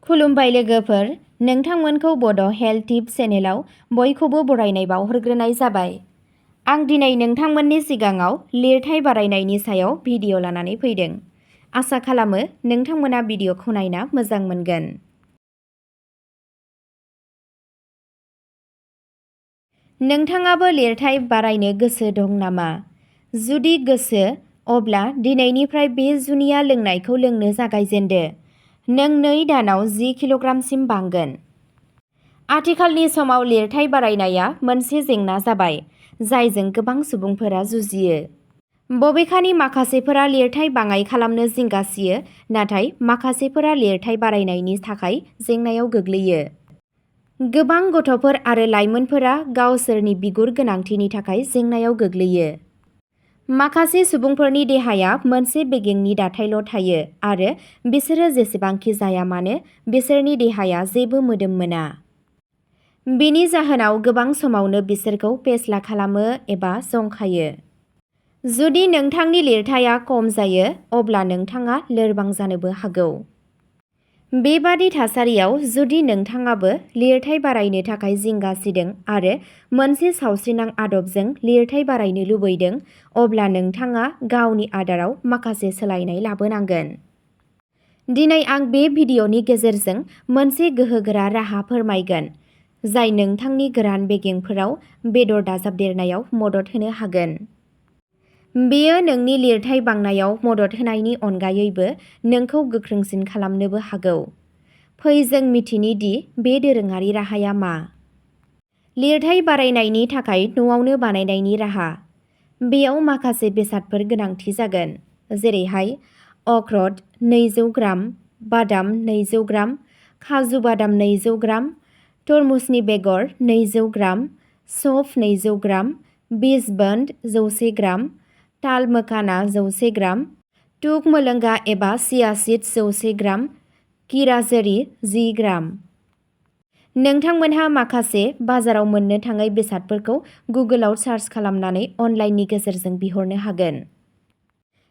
खुलुमबाय लोगोफोर, नोंथांमोनखौ बड' हेल्थ टिप्स चेनेलाव बयखौबो बरायनाय बावहरग्रोनाय जाबाय। आं दिनै नोंथांमोननि सिगाङाव लिरथाय बारायनायनि सायाव भिडिअ' लानानै फैदों। आसा खालामो नोंथांमोना भिडिअ'खौ नायना मोजां मोनगोन। नोंथाङाबो लिरथाय बारायनो गोसो दं नामा? जुदि गोसो, अब्ला दिनैनिफ्राय बे जुनिया लोंनायखौ लोंनो जागायजेनदो। नों 2 दानाव 10 किल'ग्रामसिम बांगोन। आथिखालनि समाव लिरथाय बारायनाया मोनसे जेंना जाबाय, जायजों गोबां सुबुंफोरा जुजियो। बबेखानि माखासेफोरा लिरथाय बाङाइ खालामनो जिंगासियो, नाथाय माखासेफोरा लिरथाय बारायनायनि थाखाय जेंनायाव गोग्लैयो। गोबां गथ'फोर आरो लाइमोनफोरा गावसोरनि बिगुर गोनांथिनि थाखाय जेंनायाव गोग्लैयो। माखासे सुबुंफोरनि देहाया मोनसे बेगेंनि दाथायल' थायो आरो बिसोरो जेसेबांखि जाया मानो बिसोरनि देहाया जेबो मोदोम मोना। बेनि जाहोनाव गोबां समावनो बिसोरखौ फेस्ला खालामो एबा जंखायो। जुदि नोंथांनि लिरथाया खम जायो, अब्ला नोंथाङा लोरबां जानोबो हागौ। बेबादि थासारियाव जुदि नोंथाङाबो लिरथाय बारायनो थाखाय जिंगा सिदों आरो मोनसे सावस्रिनां आदबजों लिरथाय बारायनो लुबैदों, अब्ला नोंथाङा गावनि आदाराव माखासे सोलायनाय लाबोनांगोन। दिनै आं बे भिडिअ'नि गेजेरजों मोनसे गोहोगोरा राहा फोरमायगोन, जाय नोंथांनि गोरान बेगेंफोराव बेदर दाजाबदेरनायाव मदद होनो हागोन। बेयो नोंनि लिरथाय बांनायाव मदद होनायनि अनगायैबो नोंखौ गोख्रोंसिन खालामनोबो हागौ। फै जों मिथिनि दि बे दोरोङारि राहाया मा। लिरथाय बारायनायनि थाखाय न'आवनो बानायनायनि राहा। बेयाव माखासे बेसादफोर गोनांथि जागोन, जेरैहाय अख्रट 200 ग्राम, बादाम 200 ग्राम, काजु बादाम 200 ग्राम, तरमुजनि बेगर 200 ग्राम, सौंफ 200 ग्राम, बीजबोन्ड 100 ग्राम, ताल मोखाना 100 ग्राम, तुक मोलोंगा एबा चिया सीड्स 100 ग्राम, किराजोरि 10 ग्राम। नोंथांमोनहा माखासे बाजाराव मोननो थाङै बेसादफोरखौ गुगोलाव सार्च खालामनानै अनलाइननि गेजेरजों बिहरनो हागोन।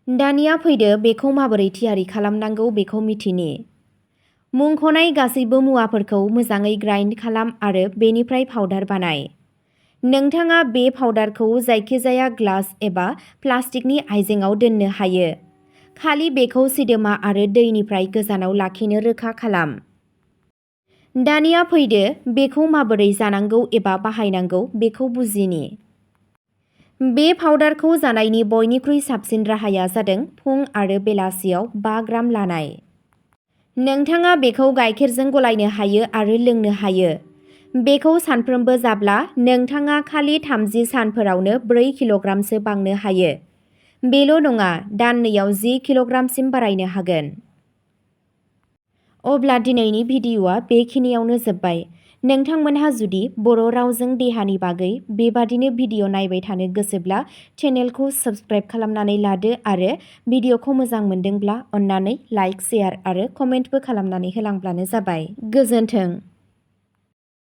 दानिया फैदो बेखौ माबोरै थियारि खालामनांगौ बेखौ मिथिनि। मुंख'नाय गासैबो मुवाफोरखौ मोजाङै ग्राइन्ड खालाम आरो बेनिफ्राय पाउडार बानाय। नोंथाङा बे पाउडारखौ जायखिजाया ग्लास एबा प्लास्टिकनि आइजेंआव दोननो हायो। खालि बेखौ सिदोमा आरो दैनिफ्राय गोजानाव लाखिनो रोखा खालाम। दानिया फैदो बेखौ माबोरै जानांगौ एबा बाहायनांगौ बेखौ बुजिनि। बे पाउडारखौ जानायनि बयनिख्रुइ साबसिन राहाया जादों फुं आरो बेलासियाव 5 ग्राम लानाय। नोंथाङा बेखौ गाइखेरजों गलायनो हायो आरो लोंनो हायो। बेखौ सानफ्रोमबो जाब्ला नोंथाङा खालि 30 सानफोरावनो 4 किल'ग्रामसो बांनो हायो। बेल' नङा, दाननैयाव 10 किल'ग्रामसिम बारायनो हागोन। अब्ला दिनैनि भिडिअ'आ बेखिनियावनो जोब्बाय। नोंथांमोनहा जुदि बर' रावजों देहानि बागै बेबादिनो भिडिअ' नायबाय थानो गोसोब्ला चेनेलखौ साबस्क्राइब खालामनानै लादो आरो भिडिअ'खौ मोजां मोनदोंब्ला अन्नानै लाइक, शेयार आरो कमेन्टबो खालामनानै होलांब्लानो जाबाय। गोजोन्थों।